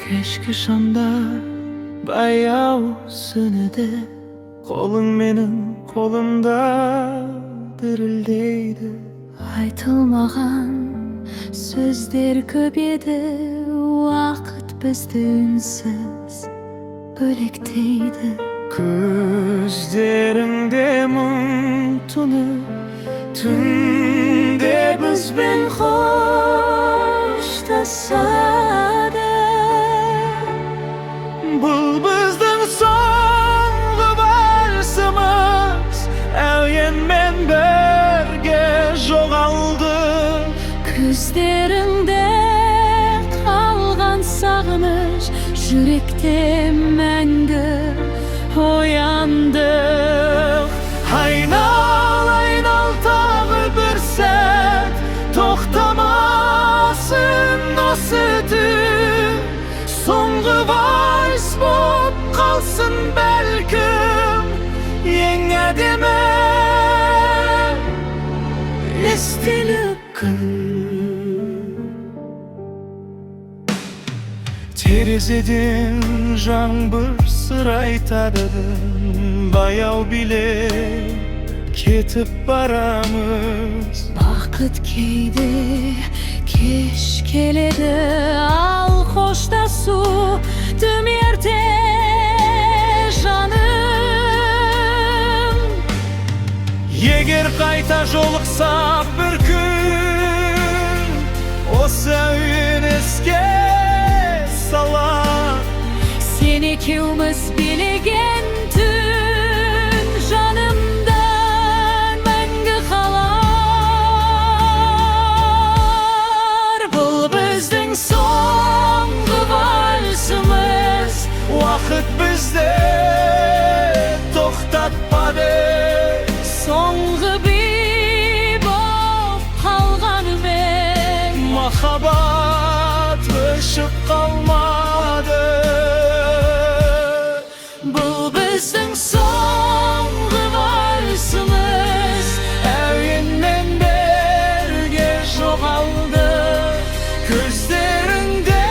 Кешкі шамдар баяу сөнеді, қолың менің қолымда дірілдейді. Айтылмаған сөздер көп еді, уақыт бізді үнсіз бөлектейді. Көздеріңде мұң түні түнде бізбен қоштасады. Бұл біздің соңғы вальсіміз, әуенмен бірге жоғалды. Көздеріңде қалған сағыныш жүректе мәңгі оянды. Айнал, айнал, тағы бір сәт тоқтамасын осы түн. Соңғы вальс боп қалсын, бәлкім, ең әдемі естелік күн. Терезеден жаңбыр сыр айтады, баяу билеп кетіп барамыз. Бақыт кейде кеш келеді, ал қоштасу тым ерте, жаным. Егер қайта жолықсақ бір күн, осы әуен еске салар. Сен екеуміз билеген түн жанымдан мәңгі қалар. Бұл біздің соңғы вальсіміз. Уақыт бізді тоқтатпады. Соңғы би боп қалғанымен, махаббат өшіп қалмады. Бұл біздің соңғы вальсіміз. Әуенмен бірге жоғалды. Көздеріңде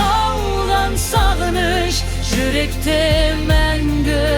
қалған сағыныш жүректе мәңгі.